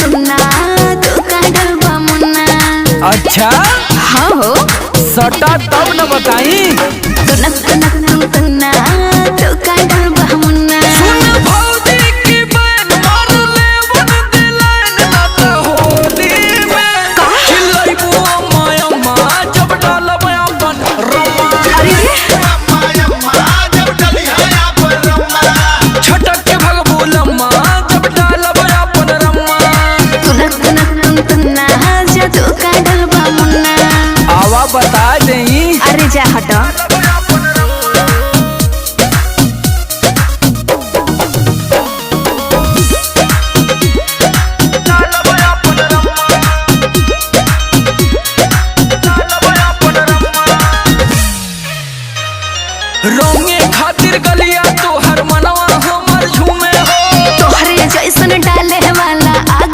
तुन्ना, तू का डलबा मुन्ना। अच्छा। हाँ हो। सटा तब न बताई। तुनक तुनक तुन तुन्ना,